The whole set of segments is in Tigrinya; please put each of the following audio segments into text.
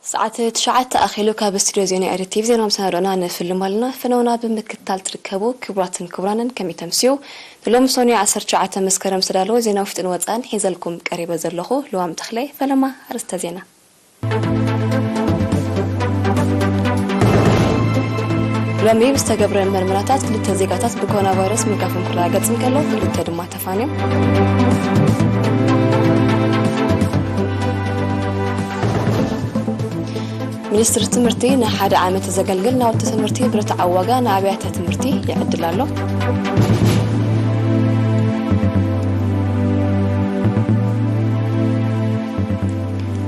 ሰዓት ትሽዓተ ኣኺሉ ካብ ስቱድዮ ዜና ኤሪ ቲቪ ዜና መሰናዶና ንፍልም ኣለና። ፍነውና ብምክትታል ትርከቡ ክቡራትን ክቡራንን ከመይ ተምስዩ? ንሎሚ ሰኑይ ዓሰርተ ትሽዓተ መስከረም ዝተዳለወ ዜና ውሽጥን ወጻእን ሒዘልኩም ቀሪበ ዘለኹ ልዋም ተኽለ። ፈለማ ኣርእስተ ዜና። ሎሚ ብዝተገብረ መርመራታት ክልተ ዜጋታት ብኮሮና ቫይረስ ምልካፎም ክረጋገጽ እንከሎ፣ ክልተ ድማ ተፋንዮም። ሚኒስትሪ ትምህርቲ ንሓደ ዓመት ዘገልግል ናውቲ ትምህርቲ ብርትዓዊ ዋጋ ንኣብያተ ትምህርቲ ይዕድል ኣሎ።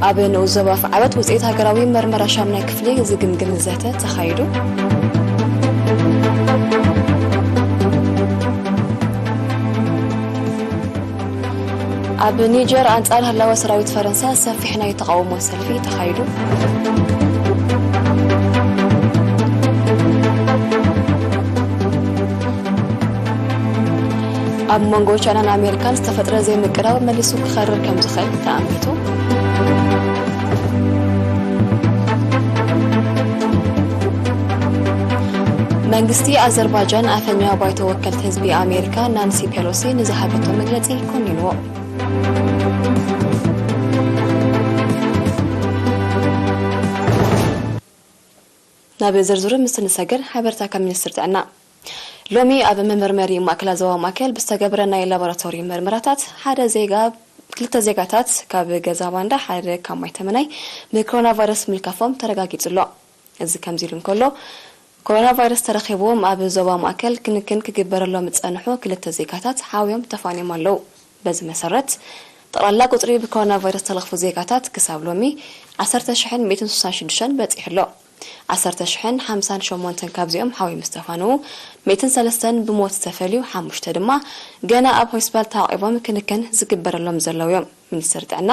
ኣብ ንኡስ ዞባ ኣፍዓበት ውፅኢት ሃገራዊ መርመራ ሻምናይ ክፍሊ ዝግምግም ዘተ ተኻይዱ። ኣብ ኒጀር ኣንጻር ህላወ ሰራዊት ፈረንሳ ሰፊሕ ናይ ተቓውሞ ሰልፊ ተኻይዱ። ኣብ መንጎ ቻይናን ኣሜሪካን ዝተፈጥረ ዘይምቅራብ መሊሱ ክኸርር ከም ዝኽእል ተኣሚቱ። መንግስቲ ኣዘርባጃን ኣፈኛ ባይቶ ወከልቲ ህዝቢ ኣሜሪካ ናንሲ ፔሎሲ ንዝሃበቶ መግለጺ ኮኒንዎ። ናብ ዝርዝሩ ምስ ንሰግር፣ ሓበሬታ ካብ ሚኒስትሪ ጥዕና። ሎሚ ኣብ መመርመሪ ማእከላት ዞባ ማእከል ብዝተገብረ ናይ ላቦራቶሪ መርመራታት ሓደ ዜጋ፣ ክልተ ዜጋታት ካብ ገዛ ባንዳ፣ ሓደ ካብ ማይ ተመናይ ብኮሮና ቫይረስ ምልካፎም ተረጋጊጹ ኣሎ። እዚ ከምዚ ኢሉ እንከሎ፣ ኮሮና ቫይረስ ተረኺብዎም ኣብ ዞባ ማእከል ክንክን ክግበረሎም ዝጸንሑ ክልተ ዜጋታት ሓውዮም ተፋንዮም ኣለዉ። በዚ መሰረት፣ ጠቕላላ ቁጽሪ ብኮሮና ቫይረስ ዝተለኽፉ ዜጋታት ክሳብ ሎሚ ዓሰርተ ሽሕን ሚእትን ስሳን ሽዱሽተን በጺሑ ኣሎ። ዓሰርተ ሽሕን ሓምሳን ሸሞንተን ካብዚኦም ሓውዮም ዝተፋነዉ፣ ሚእትን ሰለስተን ብሞት ዝተፈልዩ፣ ሓሙሽተ ድማ ገና ኣብ ሆስፒታል ተዓቂቦም ክንክን ዝግበረሎም ዘለዉ እዮም። ሚኒስትሪ ጥዕና፣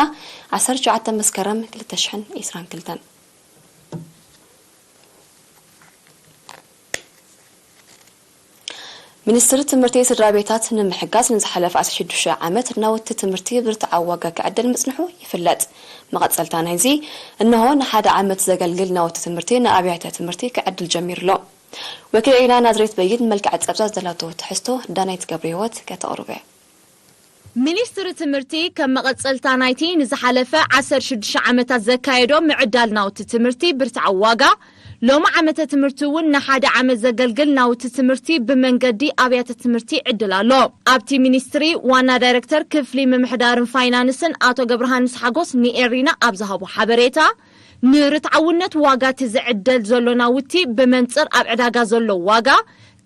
ዓሰርተ ትሽዓተ መስከረም ክልተ ሽሕን ዕስራን ክልተን። ሚኒስትሪ ትምህርቲ ስድራ ቤታት ንምሕጋዝ ንዝሓለፈ ዓሰርተ ሽዱሽተ ዓመት ናውቲ ትምህርቲ ብርትዓዊ ዋጋ ክዕድል ምጽንሑ ይፍለጥ። መቐጸልታ ናይዚ፣ እንሆ ንሓደ ዓመት ዘገልግል ናውቲ ትምህርቲ ንኣብያተ ትምህርቲ ክዕድል ጀሚሩ ኣሎ። ወኪል ዒና ናዝሬት በይድ መልክዕ ጸብጻብ ዘላቶ ትሕዝቶ ዳናይት ገብረ ህይወት ከተቕርቦ እያ። ሚኒስትሪ ትምህርቲ ከም መቐጸልታ ናይቲ ንዝሓለፈ ዓሰርተ ሽዱሽተ ዓመታት ዘካየዶ ምዕዳል ናውቲ ትምህርቲ ብርትዓዊ ዋጋ፣ ሎሚ ዓመተ ትምህርቲ እውን ንሓደ ዓመት ዘገልግል ናውቲ ትምህርቲ ብመንገዲ ኣብያተ ትምህርቲ ይዕድል ኣሎ። ኣብቲ ሚኒስትሪ ዋና ዳይሬክተር ክፍሊ ምምሕዳርን ፋይናንስን ኣቶ ገብረሃንስ ሓጎስ ንኤሪና ኣብ ዝሃቦ ሓበሬታ፣ ንርትዓውነት ዋጋ እቲ ዝዕደል ዘሎ ናውቲ ብመንጽር ኣብ ዕዳጋ ዘሎ ዋጋ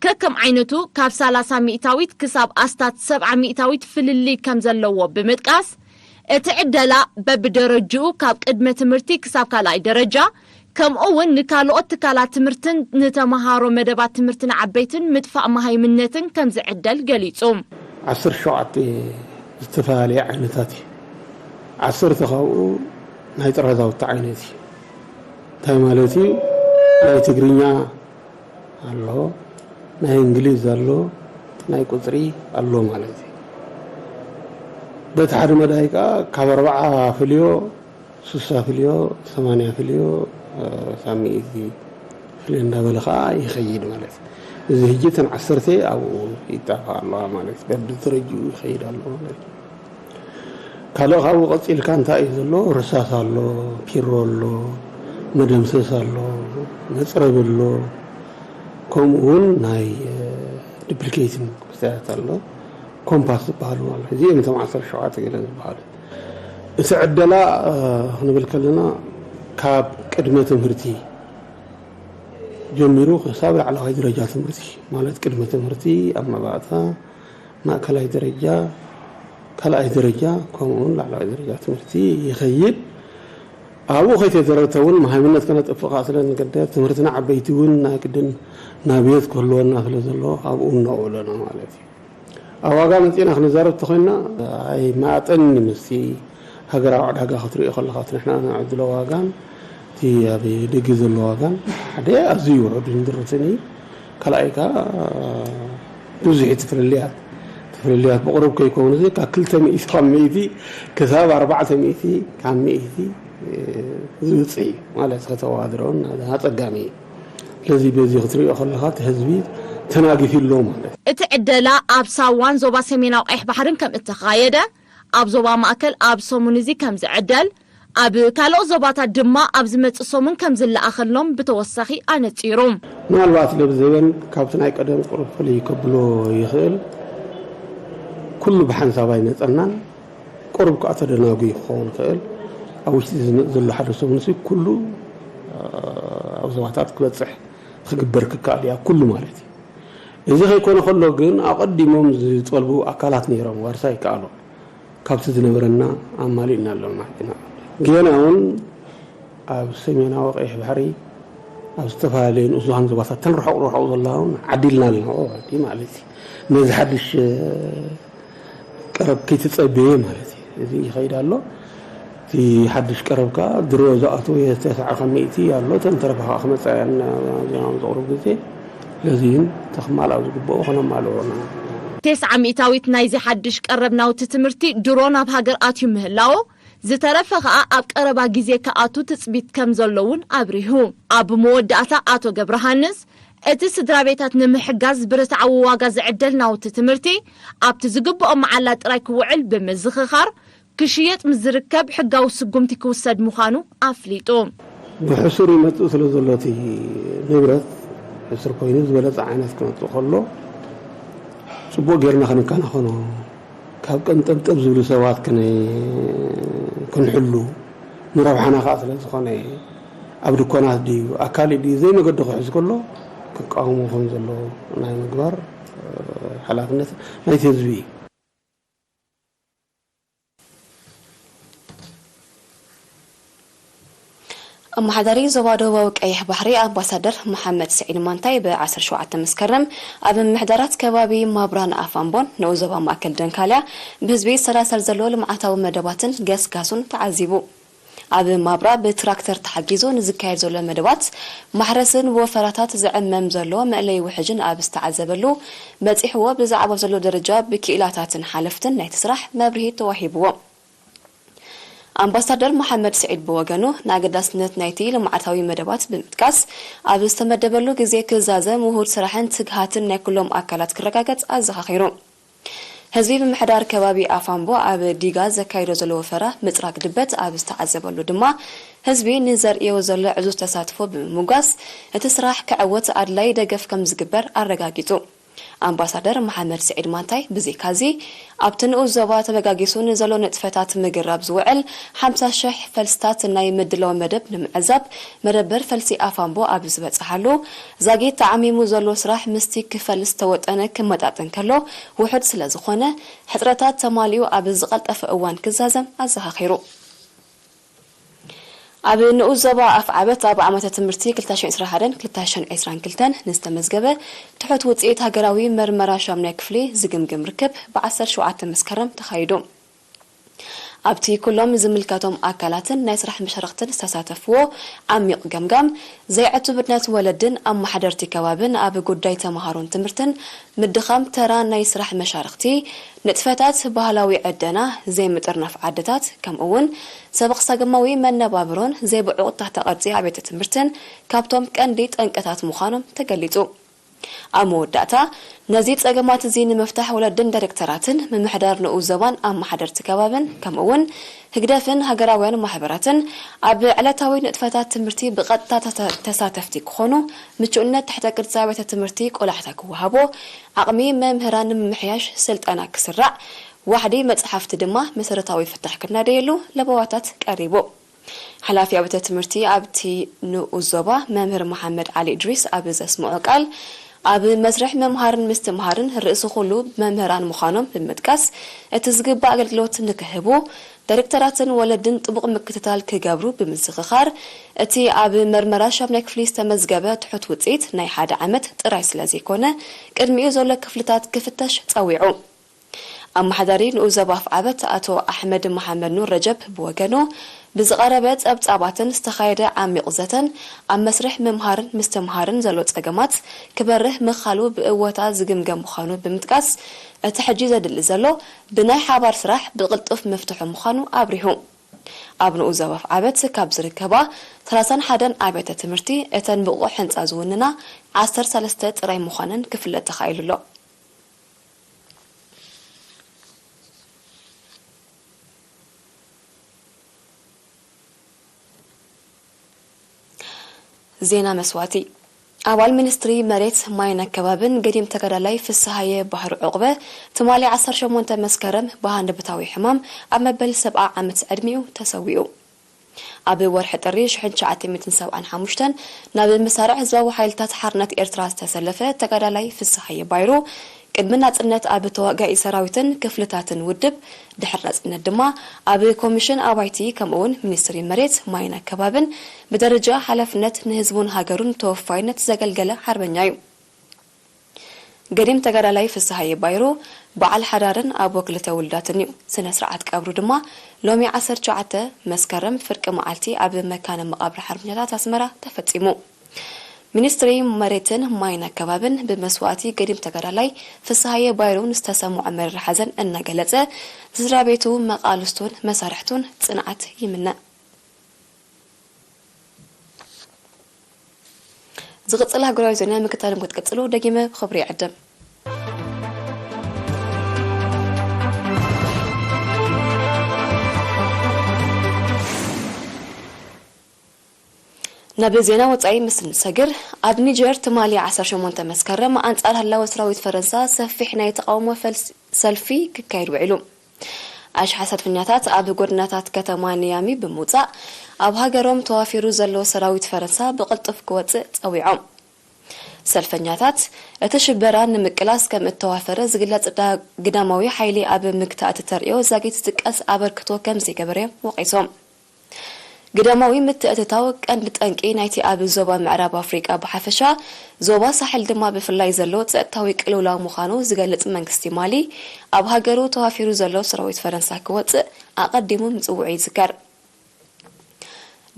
ከከም ዓይነቱ ካብ ሰላሳ ሚእታዊት ክሳብ ኣስታት ሰብዓ ሚእታዊት ፍልልይ ከም ዘለዎ ብምጥቃስ፣ እቲ ዕደላ በብደረጅኡ ካብ ቅድመ ትምህርቲ ክሳብ ካልኣይ ደረጃ፣ ከምኡ እውን ንካልኦት ትካላት ትምህርትን ንተመሃሮ መደባት ትምህርቲ ንዓበይትን ምጥፋእ መሃይምነትን ከም ዝዕደል ገሊጹ። ዓሰርተ ሸውዓተ ዝተፈላለየ ዓይነታት እዩ። ዓሰርተ ካብኡ ናይ ጥራዛውቲ ዓይነት እዩ። እንታይ ማለት እዩ? ናይ ትግርኛ ኣሎ፣ ናይ እንግሊዝ ኣሎ፣ ናይ ቁጽሪ ኣሎ ማለት እዩ። በቲ ሓደ መዳይ ከኣ ካብ ኣርብዓ ፍልዮ፣ ስሳ ፍልዮ፣ ሰማንያ ፍልዮ፣ እ፣ ሳብ ሚእቲ ፍልዮ እንዳበለ ከኣ ይኸይድ ማለት እዩ። እዚ ሕጂ እተን ዓሰርተ ኣብኡ ይጣፋ ኣለዋ ማለት እዩ። በብደረጅኡ ይኸይድ ኣሎ ማለት እዩ። ካልእ ካብኡ ቀጺልካ እንታይ እዩ ዘሎ? ርሳስ ኣሎ፣ ፒሮ ኣሎ፣ መደምሰስ ኣሎ፣ መጽረቢ ኣሎ፣ ከምኡ እውን ናይ፣ እ፣ ዱፕሊኬቲንግ ክስታያት ኣሎ፣ ኮምፓስ ዝበሃሉ ማለት እዩ። እዚኦም እቶም ዓሰርተ ሸውዓተ ገለ ዝበሃሉ። እቲ ዕደላ፣ እ፣ ክንብል ከለና ካብ ቅድመ ትምህርቲ ጀሚሩ ክሳብ ላዕለዋይ ደረጃ ትምህርቲ፣ ማለት ቅድመ ትምህርቲ፣ ኣብ መባእታ፣ ማእከላይ ደረጃ፣ ካልኣይ ደረጃ፣ ከምኡውን ላዕለዋይ ደረጃ ትምህርቲ ይኸይድ። ኣብኡ ከይተዘረተ እውን መሃይምነት ከነጥፍእ ከዓ ስለ ንገደድ፣ ትምህርትና ዓበይቲ እውን ናይ ግድን ናብየት ክህልወና ስለ ዘለዎ ኣብኡ እናውዕሎና ማለት እዩ። ኣብ ዋጋ መጺእና ክንዛረብ ተኾይንና፣ ኣይመኣጠን ምስቲ ሃገራዊ ዕዳጋ ክትሪኦ ከለኻ፣ እቲ ንሕና ንዕድሎ ዋጋን እቲ ኣብ ደገ ዘሎ ዋጋን ሓደ ኣዝዩ ውሑድን ድርትን እዩ። ካልኣይ ከኣ ብዙሕ እቲ ፍልልያት፣ እቲ ፍልልያት ብቑሩብ ከይከውን እዚ ካብ ክልተ ሚእቲ ካብ ሚእቲ ክሳብ ኣርባዕተ ሚእቲ ካብ ሚእቲ ዝውፅእ እዩ ማለት ከተዋድረውን ኣፀጋሚ እዩ። ስለዚ በዚ ክትሪኦ ከለኻ እቲ ህዝቢ ተናጊፊ ኣሎ ማለት እዩ። እቲ ዕደላ ኣብ ሳዋን ዞባ ሰሜናዊ ቀይሕ ባሕርን ከም እተኻየደ፣ ኣብ ዞባ ማእከል ኣብ ሰሙን እዚ ከም ዝዕደል፣ ኣብ ካልኦት ዞባታት ድማ ኣብ ዝመጽእ ሰሙን ከም ዝለኣኸሎም ብተወሳኺ ኣነጺሩ። ምናልባት ለብዘበን ካብቲ ናይ ቀደም ቁሩብ ፍልይ ከብሎ ይኽእል። ኩሉ ብሓንሳብ ኣይመጸናን። ቁሩብ ከኣ ተደናጉዩ ክኸውን ይኽእል። ኣብ ውሽጢ ዝመጽእ ዘሎ ሓደ ሰሙንሲ ኩሉ ኣብ ዞባታት ክበጽሕ ክግበር ክከኣል እያ፣ ኩሉ ማለት እዩ። እዚ ከይኮነ ከሎ ግን ኣቐዲሞም ዝጠልቡ ኣካላት ነይሮም፣ ዋርሳይ ይከኣሎ። ካብቲ ዝነበረና ኣማሊእና ኣለና ማለት ኢና። ጌና እውን ኣብ ሰሜናዊ ቀይሕ ባሕሪ ኣብ ዝተፈላለዩ ንኡስ ዞባን ዞባታት ተን ርሑቕ ርሑቕ ዘላ እውን ዓዲልና ኣለና ማለት እዩ። ነዚ ሓድሽ ቀረብ ከይተጸበየ ማለት እዩ። እዚ ይኸይድ ኣሎ። እቲ ሓድሽ ቀረብ ከኣ ድሮ ዝኣተወ ተስዓ ሚእቲ ኣሎ። እተን ተረፋ ከኣ ክመጻ እየን ዜናም ዘቕርብ ግዜ። ስለዚህን ተኽማል ኣብ ዝግብኦ ከነማልኦ ኢና። ተስዓ ሚእታዊት ናይዚ ሓድሽ ቀረብ ናውቲ ትምህርቲ ድሮ ናብ ሃገር ኣትዩ ምህላዎ፣ ዝተረፈ ከኣ ኣብ ቀረባ ግዜ ክኣቱ ትጽቢት ከም ዘሎ እውን ኣብሪሁ። ኣብ መወዳእታ ኣቶ ገብረሃንስ፣ እቲ ስድራ ቤታት ንምሕጋዝ ብርትዓዊ ዋጋ ዝዕደል ናውቲ ትምህርቲ ኣብቲ ዝግብኦ መዓላ ጥራይ ክውዕል ብምዝኽኻር፣ ክሽየጥ ምስ ዝርከብ ሕጋዊ ስጉምቲ ክውሰድ ምዃኑ ኣፍሊጡ። ብሕሱር ይመጽእ ስለ ዘሎ እቲ ንብረት ሕሱር ኮይኑ ዝበለጸ ዓይነት ክመጽእ ከሎ ጽቡቕ ጌርና ክንከናኸኖ ካብ ቀንጠብጠብ ዝብሉ ሰባት ክን- ክንሕሉ ንረብሓና ከዓ ስለ ዝኾነ ኣብ ድኮናት ድዩ ኣብ ካሊእ ድዩ ዘይመገዲ ክሕዝ ከሎ ክቃወሞ ከም ዘሎ ናይ ምግባር ሓላፍነት ናይቲ ህዝቢ እዩ። ኣመሓዳሪ ዞባ ደቡባዊ ቀይሕ ባሕሪ ኣምባሳደር መሓመድ ስዒድ ማንታይ ብ ዓሰርተ ሸውዓተ መስከረም ኣብ ምምሕዳራት ከባቢ ማብራን ኣፋምቦን ንኡስ ዞባ ማእከል ደንካልያ ብህዝቢ ዝሰላሰል ዘሎ ልምዓታዊ መደባትን ገስጋሱን ተዓዚቡ። ኣብ ማብራ ብትራክተር ተሓጊዙ ንዝካየድ ዘሎ መደባት ማሕረስን ወፈራታት ዝዕመም ዘሎ መእለይ ውሕጅን ኣብ ዝተዓዘበሉ በፂሕዎ ብዛዕባ ዘሎ ደረጃ ብክኢላታትን ሓለፍትን ናይቲ ስራሕ መብርሂ ተዋሂብዎ። ኣምባሳደር መሓመድ ስዒድ ብወገኑ ንኣገዳስነት ናይቲ ልምዓታዊ መደባት ብምጥቃስ ኣብ ዝተመደበሉ ግዜ ክዛዘም ውሁድ ስራሕን ትግሃትን ናይ ኩሎም ኣካላት ክረጋገፅ ኣዘኻኺሩ። ህዝቢ ምምሕዳር ከባቢ ኣፋምቦ ኣብ ዲጋ ዘካይዶ ዘሎ ወፈራ ምፅራግ ድበት ኣብ ዝተዓዘበሉ ድማ ህዝቢ ንዘርእዮ ዘሎ ዕዙዝ ተሳትፎ ብምምጓስ እቲ ስራሕ ክዕወት ኣድላይ ደገፍ ከምዝግበር ኣረጋጊፁ። ኣምባሳደር መሓመድ ስዒድ ማንታይ ብዘይካዚ ኣብቲ ንኡስ ዞባ ተበጋጊሱ ንዘሎ ንጥፈታት ምግር ኣብ ዝውዕል ሓምሳ ሽሕ ፈልስታት ናይ ምድላው መደብ ንምዕዛብ መደበር ፈልሲ ኣፋምቦ ኣብ ዝበፅሓሉ ዛጊት ተዓሚሙ ዘሎ ስራሕ ምስቲ ክፈል ዝተወጠነ ክመጣጠን ከሎ ውሑድ ስለዝኾነ ሕፅረታት ተማሊኡ ኣብ ዝቐልጠፈ እዋን ክዛዘም ኣዘኻኺሩ። ኣብ ንኡስ ዞባ ኣፍዓበት ኣብ ዓመተ ትምህርቲ ክልተ ሽሕን ዕስራን ሓደን ክልተ ሽሕን ዕስራን ክልተን ንዝተመዝገበ ትሑት ውፅኢት ሃገራዊ መርመራ ሻምናይ ክፍሊ ዝግምግም ርክብ ብ ዓሰርተ ሸውዓተ መስከረም ተኻይዱ። ኣብቲ ኩሎም ዝምልከቶም ኣካላትን ናይ ስራሕ መሻርኽትን ዝተሳተፍዎ ዓሚቕ ገምጋም ዘይዕቱብነት ወለድን ኣመሓደርቲ ከባብን ኣብ ጉዳይ ተምሃሮን ትምህርትን ምድኻም ተራ ናይ ስራሕ መሻርኽቲ፣ ንጥፈታት ባህላዊ ዕደና፣ ዘይምጥርናፍ ዓድታት ከምኡ እውን ሰበኽሳግማዊ መነባብሮን ዘይብዑቕ ትሕተ ቅርጺ ኣብያተ ትምህርትን ካብቶም ቀንዲ ጠንቅታት ምዃኖም ተገሊጹ። ኣብ መወዳእታ ነዚ ጸገማት እዚ ንምፍታሕ ወለድን ዳይሬክተራትን ምምሕዳር ንኡስ ዞባን ኣመሓደርቲ ከባብን ከምኡ እውን ህግደፍን ሃገራውያን ማሕበራትን ኣብ ዕለታዊ ንጥፈታት ትምህርቲ ብቐጥታ ተሳተፍቲ ክኾኑ ምቹእነት ትሕተ ቅርጺ ኣብያተ ትምህርቲ ቆላሕታ ክወሃቦ፣ ዓቕሚ መምህራን ንምምሕያሽ ስልጠና ክስራዕ፣ ዋሕዲ መጽሓፍቲ ድማ መሰረታዊ ፍታሕ ክናደየሉ ለበዋታት ቀሪቡ። ሓላፊ ኣብያተ ትምህርቲ ኣብቲ ንኡስ ዞባ መምህር መሓመድ ዓሊ እድሪስ ኣብ ዘስምዖ ቃል፣ ኣብ መስርሕ ምምሃርን ምስትምሃርን ርእሲ ኩሉ መምህራን ምዃኖም ብምጥቃስ፣ እቲ ዝግባእ ኣገልግሎት ንክህቡ፣ ዳይሬክተራትን ወለድን ጥቡቕ ምክትታል ክገብሩ ብምዝኽኻር፣ እቲ ኣብ መርመራ ሻምናይ ክፍሊ ዝተመዝገበ ትሑት ውፅኢት ናይ ሓደ ዓመት ጥራይ ስለዘይኮነ፣ ቅድሚኡ ዘሎ ክፍልታት ክፍተሽ ፀዊዑ። ኣመሓዳሪ ንኡስ ዞባ ኣፍዓበት ኣቶ ኣሕመድ መሓመድ ኑር ረጀብ ብወገኑ፣ ብዝቐረበ ጸብጻባትን ዝተኻየደ ዓሚቕ ዘተን ኣብ መስርሕ ምምሃርን ምስትምሃርን ዘሎ ጸገማት ክበርህ ምኻሉ ብእወታ ዝግምገም ምዃኑ ብምጥቃስ፣ እቲ ሕጂ ዘድሊ ዘሎ ብናይ ሓባር ስራሕ ብቕልጡፍ ምፍትሑ ምዃኑ ኣብሪሁ። ኣብ ንኡስ ዞባ ኣፍዓበት ካብ ዝርከባ ሰላሳን ሓደን ኣብያተ ትምህርቲ፣ እተን ብቑዕ ህንጻ ዝውንና ዓሰርተ ሰለስተ ጥራይ ምዃነን ክፍለጥ ተኻኢሉ ኣሎ። ዜና መስዋእቲ። ኣባል ሚኒስትሪ መሬት፣ ማይን ኣከባብን ገዲም ተጋዳላይ ፍስሃየ ባህሩ ዑቕበ፣ ትማሊ ዓሰርተ ሸሞንተ መስከረም ብሃንደበታዊ ሕማም ኣብ መበል ሰብዓ ዓመት ዕድሚኡ ተሰዊኡ። ኣብ ወርሒ ጥሪ ሽሕን ትሽዓተ ሚእትን ሰብዓን ሓሙሽተን ናብ መሳርዕ ህዝባዊ ሓይልታት ሓርነት ኤርትራ ዝተሰለፈ ተጋዳላይ ፍስሃየ ባይሩ፣ ቅድሚ ናጽነት ኣብ ተዋጋኢ ሰራዊትን ክፍልታትን ውድብ፣ ድሕሪ ናጽነት ድማ ኣብ ኮሚሽን ኣባይቲ፣ ከምኡውን ሚኒስትሪ መሬት፣ ማይን ኣከባብን ብደረጃ ሓላፍነት ንህዝቡን ሃገሩን ተወፋይነት ዘገልገለ ሓርበኛ እዩ። ገዲም ተጋዳላይ ፍስሃየ ባይሩ በዓል ሓዳርን ኣቦ ክልተ ውሉዳትን እዩ። ስነ ስርዓት ቀብሩ ድማ ሎሚ ዓሰርተ ትሽዓተ መስከረም ፍርቂ መዓልቲ ኣብ መካነ መቓብር ሓርበኛታት ኣስመራ ተፈጺሙ። ሚኒስትሪ መሬትን ማይን ኣከባብን ብመስዋእቲ ገዲም ተጋዳላይ ፍስሃየ ባይሩ ንዝተሰምዖ መሪር ሓዘን እናገለጸ፣ ንስድራ ቤቱ፣ መቓልስቱን መሳርሕቱን ጽንዓት ይምነ። ዝቕጽል ሃገራዊ ዜና ምክታሎም ክትቅጽሉ ደጊመ ብኽብሪ ይዕድም። ናብ ዜና ወጻኢ ምስ እንሰግር፣ ኣብ ኒጀር ትማሊ ዓሰርተ ሸሞንተ መስከረም ኣንጻር ህላወ ሰራዊት ፈረንሳ ሰፊሕ ናይ ተቓውሞ ፈልስ-፣ ሰልፊ ክካየድ ውዒሉ። ኣሽሓት ሰልፈኛታት ኣብ ጎደናታት ከተማ ኒያሚ ብምውጻእ፣ ኣብ ሃገሮም ተዋፊሩ ዘሎ ሰራዊት ፈረንሳ ብቕልጡፍ ክወጽእ ጸዊዖም። ሰልፈኛታት፣ እቲ ሽበራ ንምቅላስ ከም እተዋፈረ ዝግለጽ ዳ-፣ ግዳማዊ ሓይሊ ኣብ ምግታእ እቲ ተርእዮ ዛጊት ዝጥቀስ ኣበርክቶ ከም ዘይገበረ እዮም ወቒሶም። ግዳማዊ ምትእትታው ቀንዲ ጠንቂ ናይቲ ኣብ ዞባ ምዕራብ ኣፍሪቃ ብሓፈሻ፣ ዞባ ሳሕል ድማ ብፍላይ ዘሎ ጸጥታዊ ቅልውላው ምዃኑ ዝገልጽ መንግስቲ ማሊ፣ ኣብ ሃገሩ ተዋፊሩ ዘሎ ሰራዊት ፈረንሳ ክወጽእ ኣቐዲሙ ምጽውዑ ይዝከር።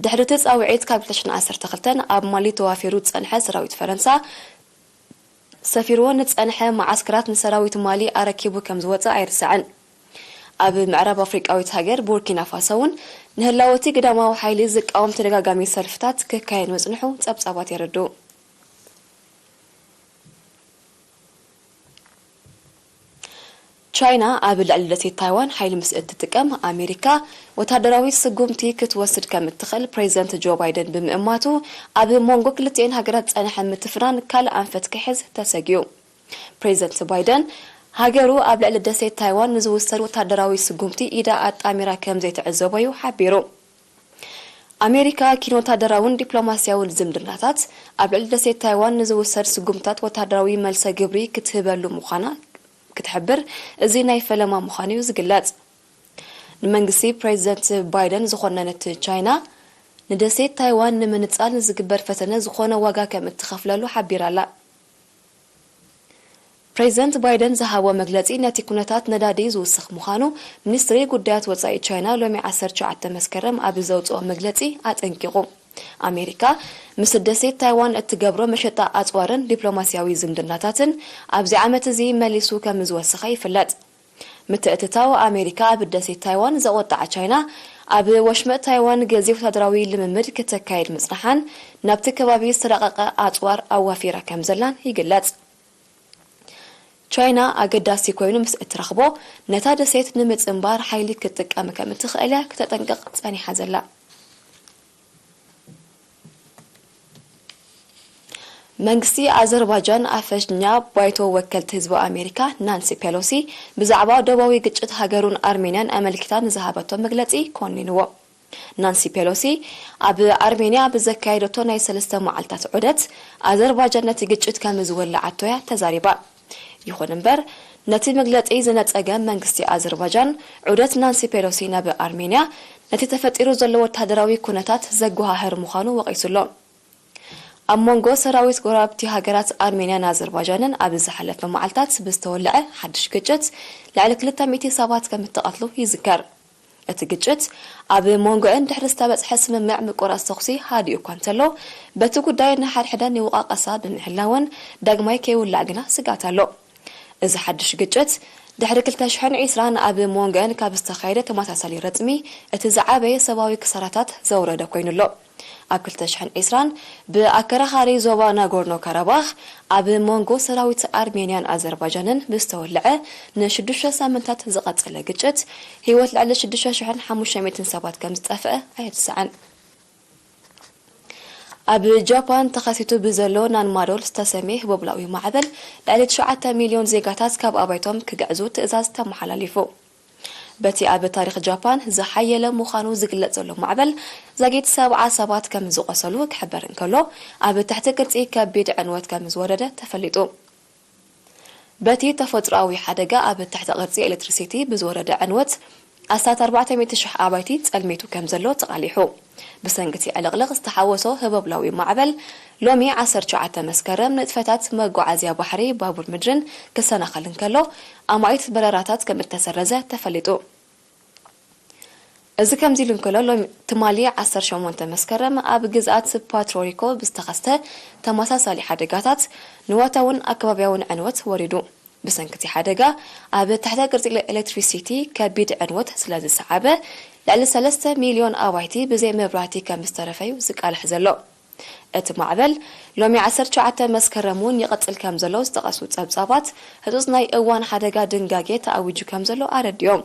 ድሕሪ እቲ ጻውዒት፣ ካብ ክልተ ሽሕን ዓሰርተ ክልተን ኣብ ማሊ ተዋፊሩ ዝጸንሐ ሰራዊት ፈረንሳ፣ ሰፊርዎ ንጸንሐ መዓስከራት ንሰራዊት ማሊ ኣረኪቡ ከም ዝወጸ ኣይርሳዕን። ኣብ ምዕራብ ኣፍሪቃዊት ሃገር ቡርኪና ፋሶ እውን ንህላወ እቲ ግዳማዊ ሓይሊ ዝቃወም ተደጋጋሚ ሰልፍታት ክካየድ ምጽንሑ ጸብጻባት የረድኡ። ቻይና ኣብ ልዕሊ ደሴት ታይዋን ሓይሊ ምስ እትጥቀም፣ ኣሜሪካ ወታደራዊ ስጉምቲ ክትወስድ ከም እትኽእል ፕሬዚደንት ጆ ባይደን ብምእማቱ፣ ኣብ መንጎ ክልቲኤን ሃገራት ዝጸንሐ ምትፍናን ካልእ ኣንፈት ክሕዝ ተሰጊኡ። ፕሬዚደንት ባይደን፣ ሃገሩ ኣብ ልዕሊ ደሴት ታይዋን ንዝውሰድ ወታደራዊ ስጉምቲ ኢዳ ኣጣሚራ ከም ዘይትዕዘቦ እዩ ሓቢሩ። ኣሜሪካ ኪን ወታደራውን ዲፕሎማስያውን ዝምድናታት፣ ኣብ ልዕሊ ደሴት ታይዋን ንዝውሰድ ስጉምታት ወታደራዊ መልሰ ግብሪ ክትህበሉ ምዃና ክትሕብር፣ እዚ ናይ ፈለማ ምዃኑ እዩ ዝግለጽ። ንመንግስቲ ፕሬዚደንት ባይደን ዝኾነነት ቻይና፣ ንደሴት ታይዋን ንምንጻል ንዝግበር ፈተነ ዝኾነ ዋጋ ከም እትኸፍለሉ ሓቢራ'ላ። ፕሬዚደንት ባይደን ዝሃቦ መግለጺ ነቲ ኩነታት ነዳዲ ዝውስኽ ምዃኑ ሚኒስትሪ ጉዳያት ወጻኢ ቻይና ሎሚ ዓሰርተ ትሽዓተ መስከረም ኣብ ዘውጽኦ መግለጺ ኣጠንቂቑ። ኣሜሪካ ምስ ደሴት ታይዋን እትገብሮ መሸጣ ኣጽዋርን ዲፕሎማስያዊ ዝምድናታትን ኣብዚ ዓመት እዚ መሊሱ ከም ዝወሰኸ ይፍለጥ። ምትእትታው ኣሜሪካ ኣብ ደሴት ታይዋን ዘቖጠዓ ቻይና፣ ኣብ ወሽመጥ ታይዋን ገዚፍ ወታደራዊ ልምምድ ክተካይድ ምጽንሓን ናብቲ ከባቢ ዝተራቐቐ ኣጽዋር ኣዋፊራ ከም ዘላን ይግለጽ። ቻይና ኣገዳሲ ኮይኑ ምስ እትረኽቦ፣ ነታ ደሴት ንምጽንባር ሓይሊ ክትጥቀም ከም እትኽእል እያ ክተጠንቅቕ ጸኒሓ ዘላ። መንግስቲ ኣዘርባጃን ኣፈኛ ባይቶ ወከልቲ ህዝቢ ኣሜሪካ ናንሲ ፔሎሲ ብዛዕባ ዶባዊ ግጭት ሃገሩን ኣርሜንያን ኣመልኪታ ንዝሃበቶ መግለጺ ኮኒንዎ። ናንሲ ፔሎሲ ኣብ ኣርሜንያ ኣብ ዘካየደቶ ናይ ሰለስተ መዓልታት ዑደት፣ ኣዘርባጃን ነቲ ግጭት ከም ዝወለዓቶ እያ ተዛሪባ። ይኹን እምበር፣ ነቲ መግለጺ ዝነጸገ መንግስቲ ኣዘርባጃን፣ ዑደት ናንሲ ፔሎሲ ናብ ኣርሜንያ ነቲ ተፈጢሩ ዘሎ ወታደራዊ ኩነታት ዘጓሃህር ምዃኑ ወቒሱ ኣሎ። ኣብ መንጎ ሰራዊት ጎረባብቲ ሃገራት ኣርሜንያን ኣዘርባጃንን ኣብ ዝሓለፈ መዓልታት ብዝተወልዐ ሓድሽ ግጭት፣ ልዕሊ ክልተ ሚእቲ ሰባት ከም እተቐትሉ ይዝከር። እቲ ግጭት ኣብ መንጎአን ድሕሪ ዝተበጽሐ ስምምዕ ምቁራጽ ተኹሲ ሃዲኡ እኳ እንተሎ፣ በቲ ጉዳይ ንሓድሕደን ይወቓቐሳ ብምህላወን፣ ዳግማይ ከይውላዕ ግና ስግኣት ኣሎ። እዚ ሓድሽ ግጭት ድሕሪ ክልተ ሽሕን ዕስራን ኣብ ሞንጎን ካብ ዝተኻየደ ተመሳሳሊ ረጽሚ፣ እቲ ዝዓበየ ሰብኣዊ ክሳራታት ዘውረደ ኮይኑ ኣሎ። ኣብ ክልተ ሽሕን ዕስራን ብኣከራኻሪ ዞባ ናጎርኖ ካራባኽ ኣብ መንጎ ሰራዊት ኣርሜንያን ኣዘርባይጃንን ብዝተወልዐ ንሽዱሽተ ሳምንታት ዝቐጸለ ግጭት፣ ህይወት ልዕሊ ሽዱሽተ ሽሕን ሓሙሽተ ሚእትን ሰባት ከም ዝጠፍአ ኣየተሰዐን። ኣብ ጃፓን ተኸሲቱ ብዘሎ ናንማዶል ዝተሰምየ ህቦብላዊ ማዕበል፣ ልዕሊ ትሽዓተ ሚልዮን ዜጋታት ካብ ኣባይቶም ክግዕዙ ትእዛዝ ተመሓላሊፉ። በቲ ኣብ ታሪኽ ጃፓን ዝሓየለ ምዃኑ ዝግለጽ ዘሎ ማዕበል፣ ዛጊት ሰብዓ ሰባት ከም ዝቖሰሉ ክሕበር እንከሎ፣ ኣብ ትሕቲ ቅርጺ ከቢድ ዕንወት ከም ዝወረደ ተፈሊጡ። በቲ ተፈጥሮኣዊ ሓደጋ ኣብ ትሕቲ ቅርጺ ኤሌክትሪሲቲ ብዝወረደ ዕንወት፣ ኣስታት ኣርባዕተ ሚእቲ ሽሕ ኣባይቲ ጸልሚቱ ከም ዘሎ ተቓሊሑ። ብሰንኪ እቲ ዕልቕልቕ ዝተሓወሶ ህቦብላዊ ማዕበል፣ ሎሚ ዓሰርተ ትሽዓተ መስከረም ንጥፈታት መጓዓዝያ ባሕሪ፣ ባቡር ምድርን ክሰናኸል እንከሎ፣ ኣማኢት በረራታት ከም እተሰረዘ ተፈሊጡ። እዚ ከምዚ ኢሉ እንከሎ፣ ሎሚ ትማሊ ዓሰርተ ሸሞንተ መስከረም ኣብ ግዝኣት ፓትሮሪኮ ብዝተኸስተ ተመሳሳሊ ሓደጋታት፣ ንዋታውን ኣከባብያውን ዕንወት ወሪዱ። ብሰንኪ እቲ ሓደጋ፣ ኣብ ትሕተ ቅርጺ ኤሌክትሪሲቲ ከቢድ ዕንወት ስለ ዝሰዓበ፣ ልዕሊ ሰለስተ ሚልዮን ኣባይቲ ብዘይ መብራህቲ ከም ዝተረፈዩ ዝቃልሕ ዘሎ። እቲ ማዕበል፣ ሎሚ ዓሰርተ ትሽዓተ መስከረም እውን ይቕጽል ከም ዘሎ ዝጠቐሱ ጸብጻባት፣ ህጹጽ ናይ እዋን ሓደጋ ድንጋጌ ተኣዊጁ ከም ዘሎ ኣረዲኦም።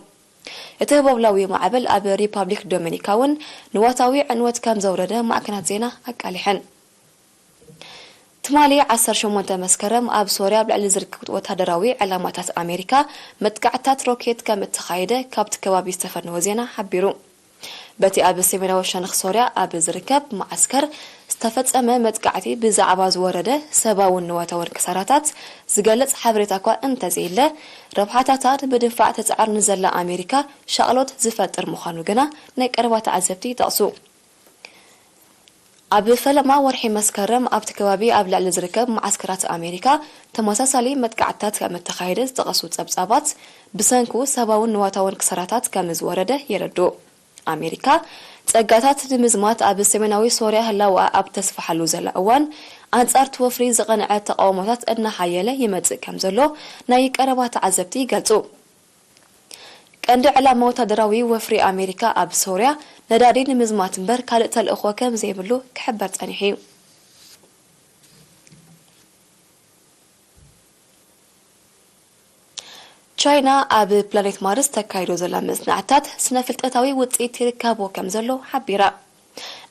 እቲ ህቦብላዊ ማዕበል ኣብ ሪፓብሊክ ዶሚኒካ እውን ንዋታዊ ዕንወት ከም ዘውረደ ማዕከናት ዜና ኣቃሊሐን። ትማሊ ዓሰርተ ሸሞንተ መስከረም ኣብ ሶርያ ኣብ ልዕሊ ዝርከቡ ወታደራዊ ዕላማታት ኣሜሪካ መጥቃዕትታት ሮኬት ከም እተኻየደ ካብቲ ከባቢ ዝተፈነወ ዜና ሓቢሩ። በቲ ኣብ ሰሜናዊ ሸነኽ ሶርያ ኣብ ዝርከብ መዓስከር ዝተፈጸመ መጥቃዕቲ ብዛዕባ ዝወረደ ሰብኣውን ንዋታውን ክሳራታት ዝገልጽ ሓበሬታ እኳ እንተዘየለ፣ ረብሓታታ ንምድንፋዕ ትጽዕር ንዘላ ኣሜሪካ ሻቕሎት ዝፈጥር ምዃኑ ግና ናይ ቀረባ ተዓዘብቲ ይጠቕሱ። ኣብ ፈለማ ወርሒ መስከረም ኣብቲ ከባቢ ኣብ ልዕሊ ዝርከብ መዓስከራት ኣሜሪካ ተመሳሳሊ መጥቃዕትታት ከም እተኻየደ ዝጠቐሱ ጸብጻባት፣ ብሰንኩ ሰብኣውን ንዋታውን ክሳራታት ከም ዝወረደ የረድኡ። ኣሜሪካ ጸጋታት ንምዝማት ኣብ ሰሜናዊ ሶርያ ህላወኣ ኣብ ተስፋሓሉ ዘላ እዋን፣ ኣንጻር እቲ ወፍሪ ዝቐንዐ ተቓውሞታት እናሓየለ ይመጽእ ከም ዘሎ ናይ ቀረባ ተዓዘብቲ ይገልጹ። ቀንዲ ዕላማ ወታደራዊ ወፍሪ ኣሜሪካ ኣብ ሶርያ ነዳዲ ንምዝማት እምበር ካልእ ተልእኾ ከም ዘይብሉ ክሕበር ጸኒሑ እዩ። ቻይና ኣብ ፕላኔት ማርስ ተካይዶ ዘላ መጽናዕትታት ስነ ፍልጠታዊ ውጽኢት ይርከቦ ከም ዘሎ ሓቢራ።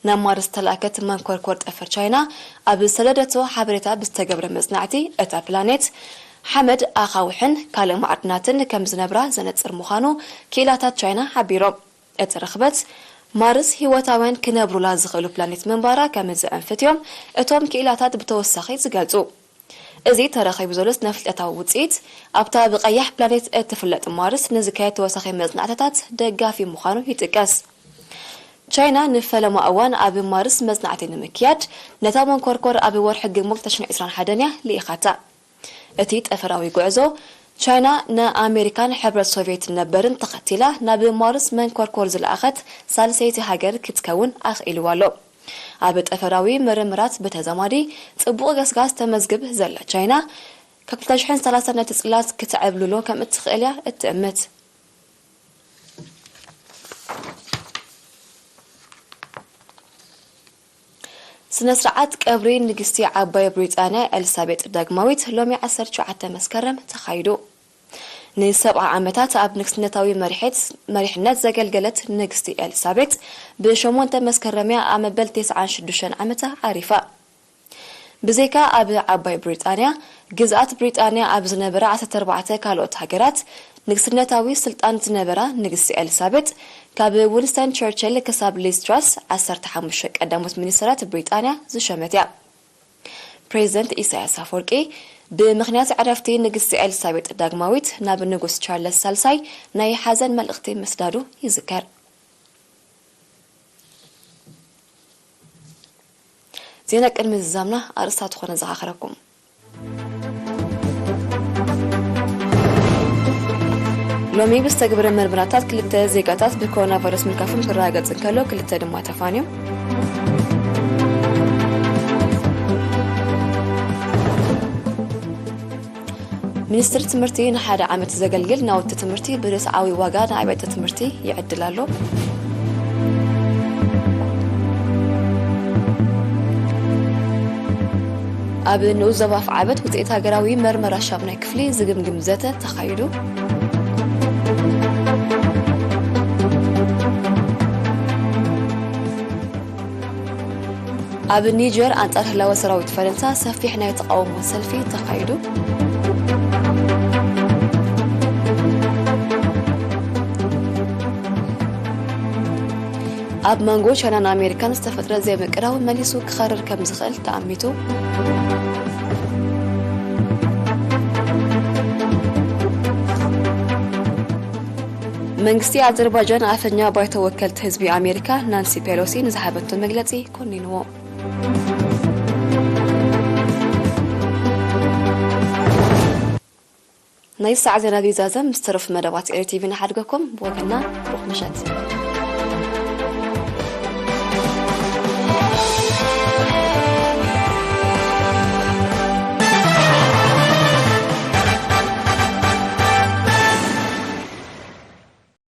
ናብ ማርስ ዝተላእከት መንኮርኮር ጠፈር ቻይና ኣብ ዝሰደደቶ ሓበሬታ ብዝተገብረ መጽናዕቲ፣ እታ ፕላኔት ሓመድ፣ ኣኻውሕን ካልእ ማዕድናትን ከም ዝነብራ ዘነጽር ምዃኑ ክኢላታት ቻይና ሓቢሮም። እቲ ርኽበት፣ ማርስ ህይወታውያን ክነብሩላ ዝኽእሉ ፕላኔት ምንባራ ከም ዘዕንፍት እዮም እቶም ክኢላታት ብተወሳኺ ዝገልጹ። እዚ ተረኺቡ ዘሎ ስነ ፍልጠታዊ ውጽኢት፣ ኣብታ ብቐያሕ ፕላኔት እትፍለጥ ማርስ ንዝካየድ ተወሳኺ መጽናዕትታት ደጋፊ ምዃኑ ይጥቀስ። ቻይና ንፈለማ እዋን ኣብ ማርስ መጽናዕቲ ንምክያድ ነታ መንኮርኮር ኣብ ወርሒ ግንቦት ክልተ ሽሕን ዕስራን ሓደን እያ ልኢኻታ። እቲ ጠፈራዊ ጉዕዞ፣ ቻይና ንኣሜሪካን ሕብረት ሶቪየትን ነበርን ተኸቲላ ናብ ማርስ መንኮርኮር ዝለኣኸት ሳልሰይቲ ሃገር ክትከውን ኣኽኢልዋ ኣሎ። ኣብ ጠፈራዊ ምርምራት ብተዛማዲ ጽቡቕ ገስጋስ ተመዝግብ ዘላ ቻይና፣ ካብ ክልተ ሽሕን ሰላሳን ነቲ ጽላት ክትዕብልሎ ከም እትኽእል እያ እትእምት። ስነ ስርዓት ቀብሪ ንግስቲ ዓባይ ብሪጣንያ ኤልሳቤጥ ዳግማዊት ሎሚ ዓሰርተ ትሽዓተ መስከረም ተኻይዱ። ንሰብዓ ዓመታት ኣብ ንግስነታዊ መሪሕት-፣ መሪሕነት ዘገልገለት ንግስቲ ኤልሳቤጥ ብ ሸሞንተ መስከረም እያ ኣብ መበል ተስዓን ሽዱሽተን ዓመታ ዓሪፋ። ብዘይካ ኣብ ዓባይ ብሪጣንያ፣ ግዝኣት ብሪጣንያ ኣብ ዝነበራ ዓሰርተ ኣርባዕተ ካልኦት ሃገራት ንግስነታዊ ስልጣን ዝነበራ ንግስቲ ኤልሳቤጥ፣ ካብ ዊንስተን ቸርችል ክሳብ ሊዝ ትራስ፣ ዓሰርተ ሓሙሽተ ቀዳሞት ሚኒስተራት ብሪጣንያ ዝሸመት እያ። ፕሬዚደንት ኢሳያስ ኣፈወርቂ ብምኽንያት ዕረፍቲ ንግስቲ ኤልሳቤጥ ዳግማዊት ናብ ንጉስ ቻርለስ ሳልሳይ ናይ ሓዘን መልእኽቲ ምስዳዱ ይዝከር። ዜና ቅድሚ ዝዛምና ኣርእስታት ዝኾነ ዘኻኽረኩም። ሎሚ ብዝተገብረ መርመራታት ክልተ ዜጋታት ብኮሮና ቫይረስ ምልካፎም ክረጋገጽ እንከሎ፣ ክልተ ድማ ተፋንዮም። ሚኒስትሪ ትምህርቲ ንሓደ ዓመት ዘገልግል ናውቲ ትምህርቲ ብርእሰ ዓቢ ዋጋ ንኣብያተ ትምህርቲ ይዕድል ኣሎ። ኣብ ንኡስ ዞባ ኣፍዓበት ውፅኢት ሃገራዊ መርመራ ሻምናይ ክፍሊ ዝግምግም ዘተ ተኻይዱ። ኣብ ኒጀር ኣንጻር ህላወ ሰራዊት ፈረንሳ ሰፊሕ ናይ ተቓውሞ ሰልፊ ተኻይዱ። ኣብ መንጎ ቻይናን ኣሜሪካን ዝተፈጥረ ዘይምቅራብ መሊሱ ክኸርር ከም ዝኽእል ተኣሚቱ። መንግስቲ ኣዘርባጃን ኣፈኛ ባይቶ ወከልቲ ህዝቢ ኣሜሪካ ናንሲ ፔሎሲ ንዝሃበቶ መግለጺ ኮኒንዎ። ናይ ሰዓት ዜና ቢዛዘም ምስ ተረፉ መደባት ኤሪ ቲቪ ንሓድገኩም። ብወገንና ብሩኽ ምሸት።